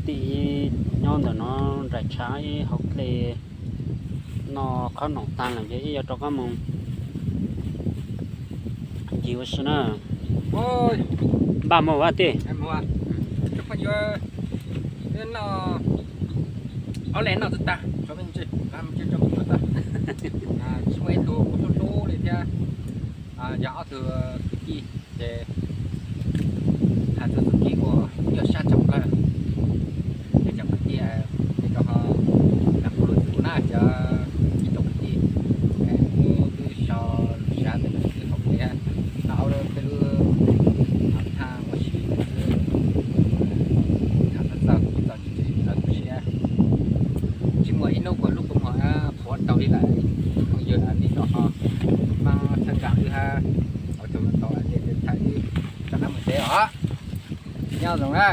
Tim nyob ntawm no nraim tshav ib hauv dlej no, qhob noom tag lawm ces ib yuav rov qab mus ncig ua si na. Npaj mus vaj tij. Ob leeg noj txog tag, tsis muaj ib tug kuj hlub hlub li thiab. Yog ob tug kwv tij ces hais txog txuj ci uas nyuaj sab tshaj plaws. Ces cov kwv tij, nej rau ho nrog kuv lub txim na cov ib tsoom kwv tij, kuv twb so lus sab ntawm no twb haum li no, peb lub thaj ua si xwb, tham txog txoj kev txom nyem txog tu siab. Tsis muaj ib hnub kuv hlub kuv muag qhuav raug li lawm. Phooj ywg, nej rau ho pab txhawb nqa wb hab, ua tsaug ntau ntau nej tau tham wb rov qab mus tsev os. Nyob zoo na.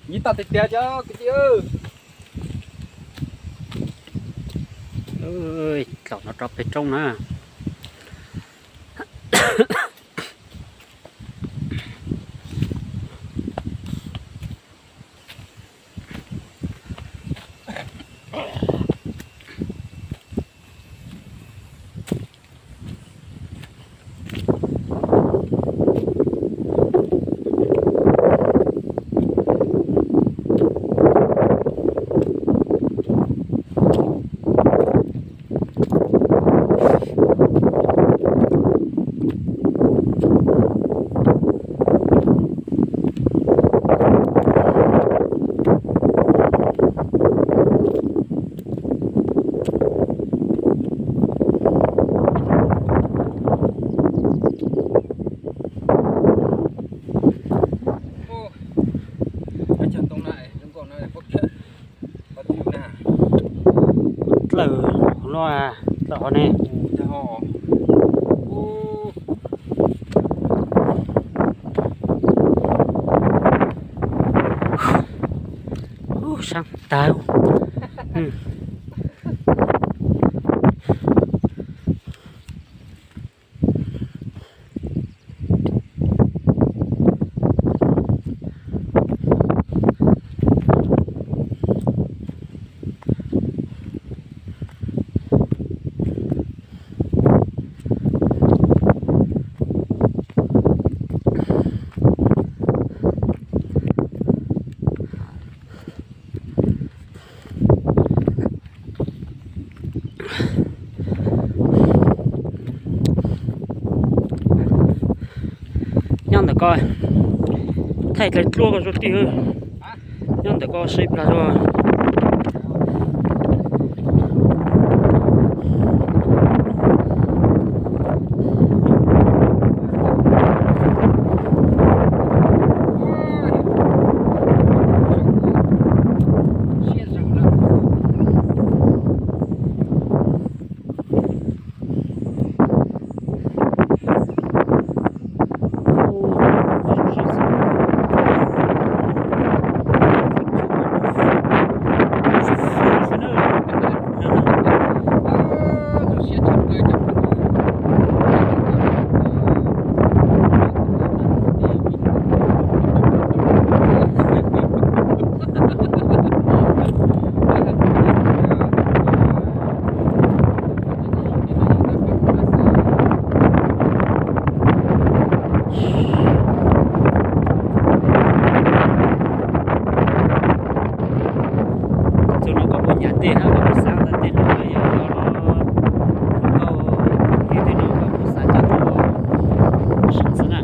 Nyob toj tiag tiag cov kwv tij. Tlaus no rau pem roob na. Dlawg luaj, dlawg hov ne. Ub, sab tag. Nyob ntawm ko, thaij dlawg dluab ko zoo tij. Nyob ntawm ko saib plag zoo. Txug no koj puas nyam tej hab koj puas xav tau tej no yog koj, yog tej no koj puas xav coj tuaj ua si xwb na?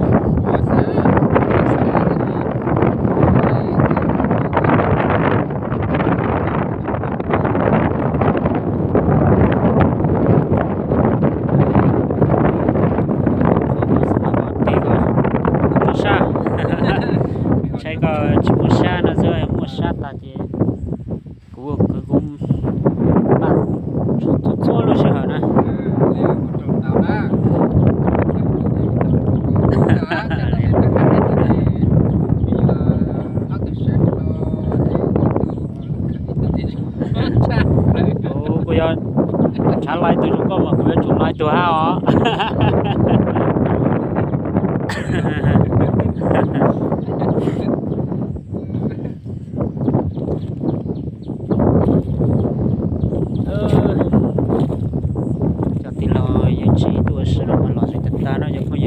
Sab, ntshai koj tsis muaj sab no xwb, muaj sab tas ces kuv kwv kuv mam txhua txhua lub sij hawm na. Kuv yog tshav lais tug zoo koj mas kuv yuav tsum lais tug hab os.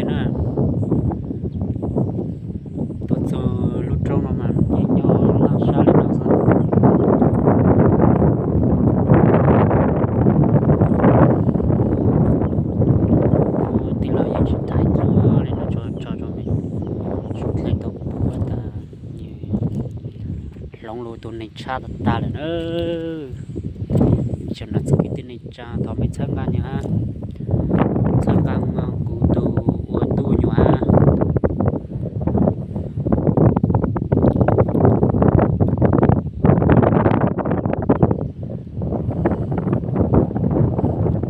na. Tuaj txog lub roob no mas yeej nyob laj sab li no xwb. Tij laug yeej tsis thaiv txog li no tso tso rau me, tsuas dlej tau puag tas, nws hloov lus tus neeg tshab tag tag lawm na. Tsoom niam txiv kwv tij neej tsa thov mej txhawb nqa nyuas hab, txhawb nqa kuv tus ua tub nyuas hab.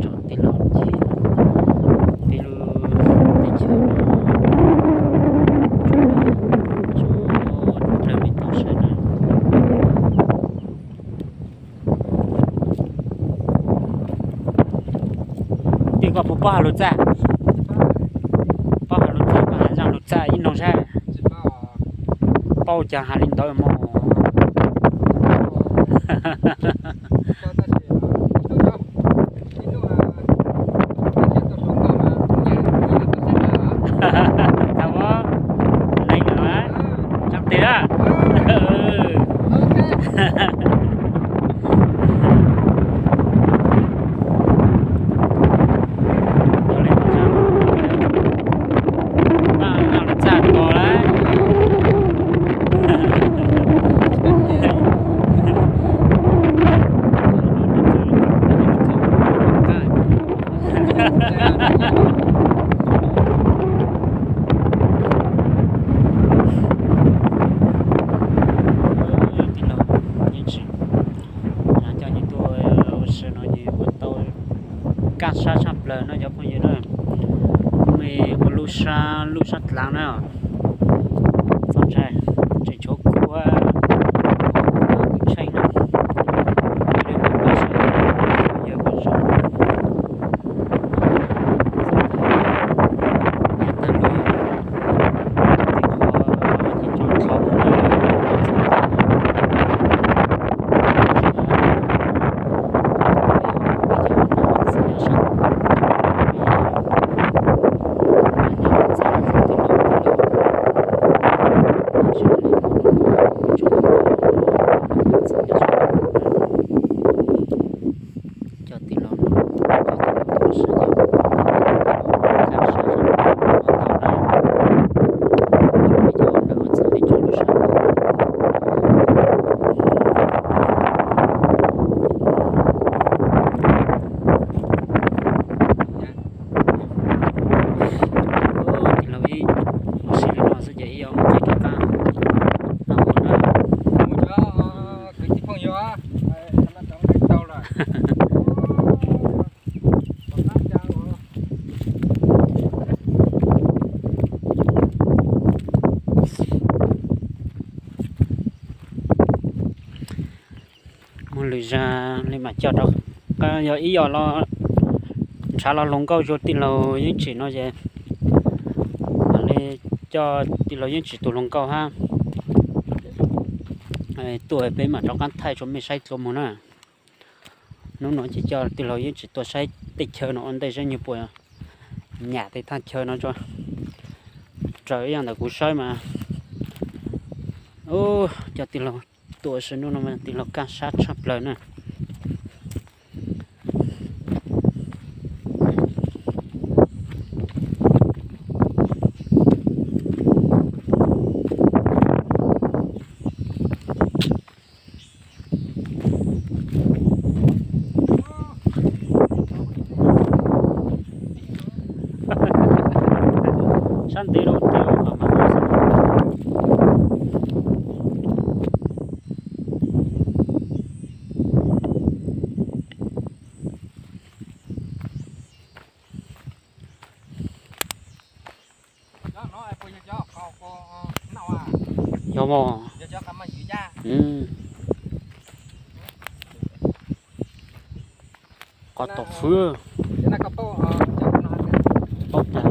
Tso tij laug ces peb lub teb chaws no tso dlawg me tau saib na. Tij, koj puas paub has lus txaj? Paub has lus txaj, koj has zaj lus txaj ib noo saib. Paub cas has li ntawd mog. Tau, neeg no tsav tes a. Tij laug yeej tsis, coj nws tuaj ua si no nws ua tau kaj sab tshaj plaws no cov phooj ywg na. Mej ua lub sab, lub sab dlaav na, txhob ntshai, tseem tshuav kuv, kuv tsheej na. Cov tij laug, cov tij laug tuaj sib yaum, kaj sab sab tau na, cov ua txhawb peb cov lub sab. Tij laug ib ua si li no xwb ces ib yuav mus ces rov qab los ua na. Kwv tij phooj ywg, muaj lwm zag li mam coj rov qab, yog ib yam los ntshav los hluas nkauj zoo tij laug Yeeb Tsim no ces mam li coj tij laug Yeeb Tsim tus hluas nkauj hab tuaj peb mam rov qab thaij rau mej saib dlua mus na. Hnub no ces coj tij laug Yeeb Tsim tuaj saib teb chaws no ua ntej saib nyuag puas nyam tej thaj chaw no tso. Raws ib yam ntawm kuv saib mas, coj tij laug tuaj ua si hnub no mas tij laug kaj sab tshaj plaws na. Sab ntev rau tias Yog mos. Qos taum fwv. Paub tas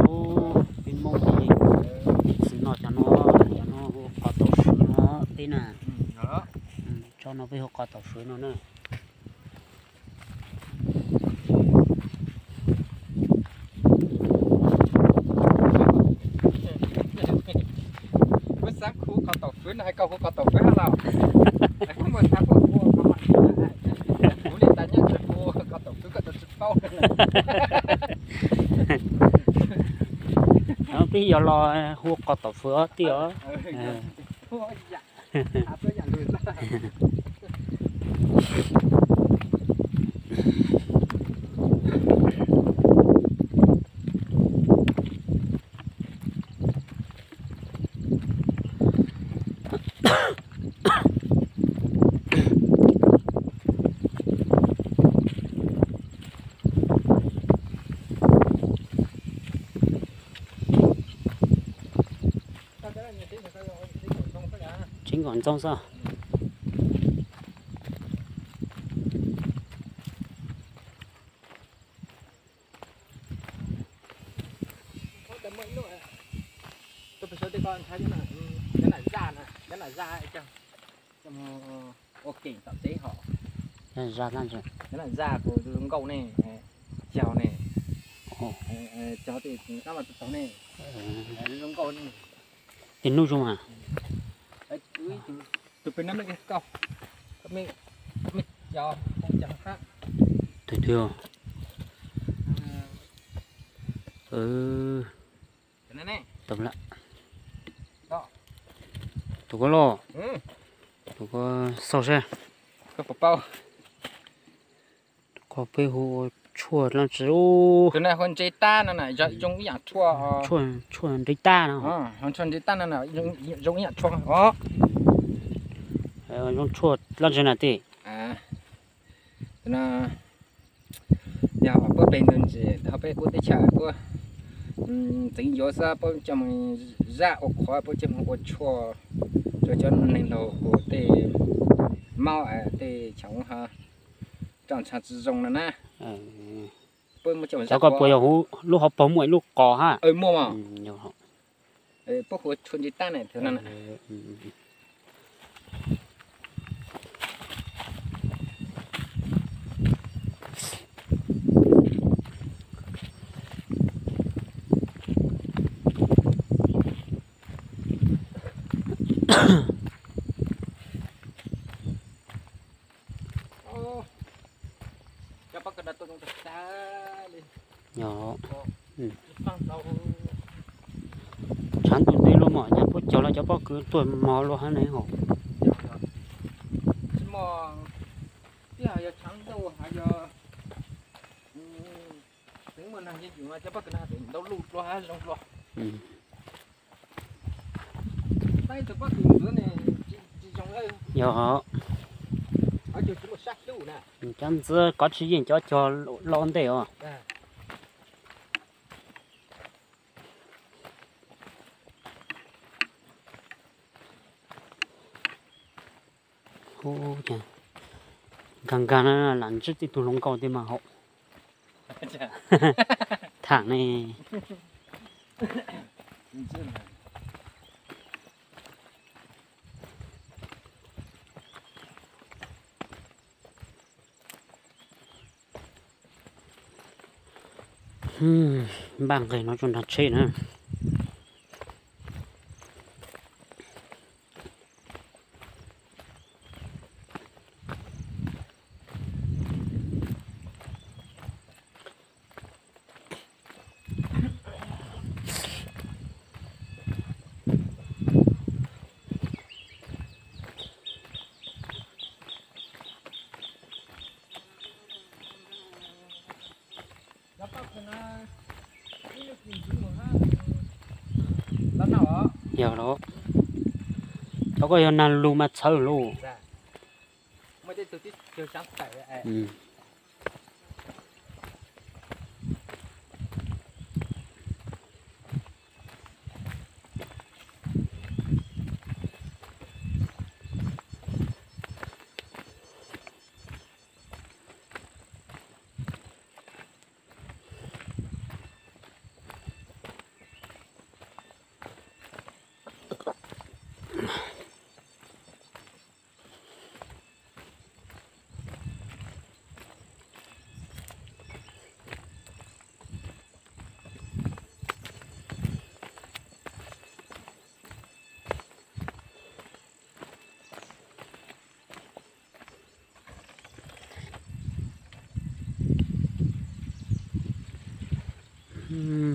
peb Hmoob txiv no cov no, cov no hu qos taum fwv no teb na. Tsob no peb hu qos taum fwv no na. Peb no hais koj hu ko taum fwv hab los? Kuv li tas nyob tsis hu ko taum fwv koj tsis paub. Peb yog los hu ko taum fwv os tij os. Tseeb kom ntxoog xwb. Ua keem tom teb hos. Zaj kuv zoo nkauj ne, caug ne, caug tes qab mas taug ne, zoo nkauj ne. Tes nub zoo mas. Tus pem nab me koj, koj me, koj me caug, koj caug hab. Tus twg? Tau lawm. Tus koj los, tus koj xauj seb. Koj peb hu ua tshuaj dlaab tsi. Tus no hu ntse tab no na, zoo ib yaam tshuaj. Tshuaj ntse tab no. Tshuaj ntse tab no na, zoo ib yaam tshuaj os. Zoo tshuaj dlaab tsi na tij? Tus no yog puab peg ntawd ntsis, ho peb puab teb chaws puab txeev yuav xwb, puab coj moog zaj ua qhuav, puab coj moog ua tshuaj rua cov neeg laug hu tej maub tej choov ho roj ntsha tsi zoo no na. Cov koj puas yog lub hauv paug muaj ib lub qos hab? Puab hu tshuaj ntse tab na. Yog, tshaav ntuj ntev luaj mog, nyaj puab cog los cov pob kws tuaj mog luaj hab ne hos. Tsis mog, twb hais yog tshaav ntuj hab yog, teev muaj nag yeej yus cov pob kws na ntau luj dlua hab zoo dlua. Yog, cov ntxwv kov tsis yeej cov cog los ua ntej os. Nkag nkag no lam ntsib tej tug hluas nkauj tej mas haum. Thaam ne. Npaj nqes no tso nrag tsheb na. Yog los, cov koj yog nag lug mas txhawv lauj.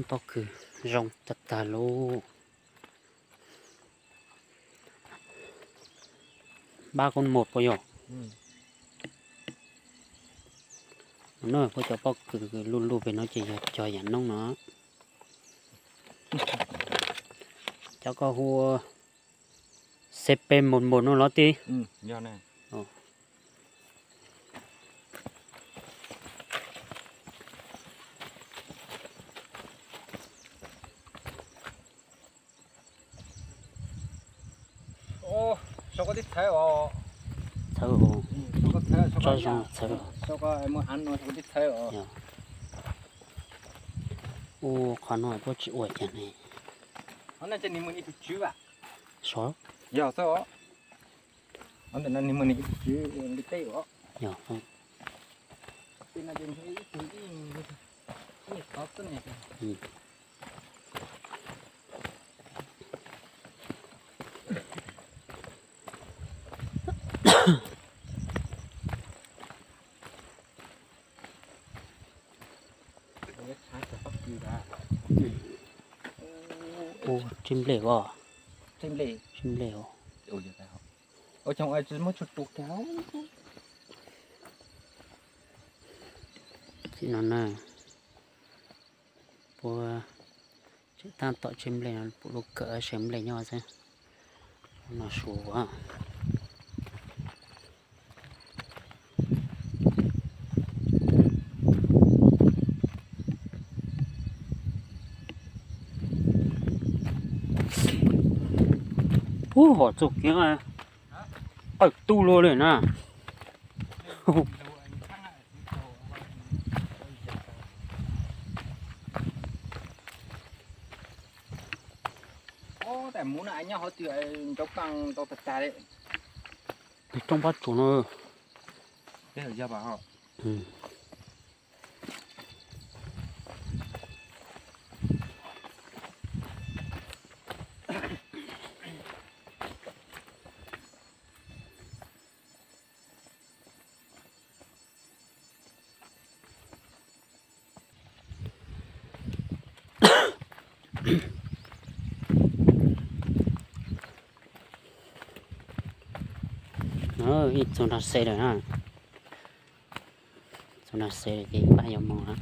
Pob kws zoo tag tag lub. Bab koob mos puas yog? No puab cov pob kws luj luj pem no ces yog cog yam noob no. Cov koj hu ua C P một một no los tij. Txhawv, tsob zoo txhawv. Ua qhov no puab tsis ua cas ne. Sov. Yog. Ua tsib nplej os. Tsib nplej os. Tsis no na, puab tseem tab tom tsib nplej no, puab lub kawm tsib nplej nyob xwb. No suav. Ub, hom txuj kiv qawm tu luaj li na. Tus roob pab tsuas no. Ib txog nrag xe lawm na. Txog nrag xe lawm ces pab yuav moog na.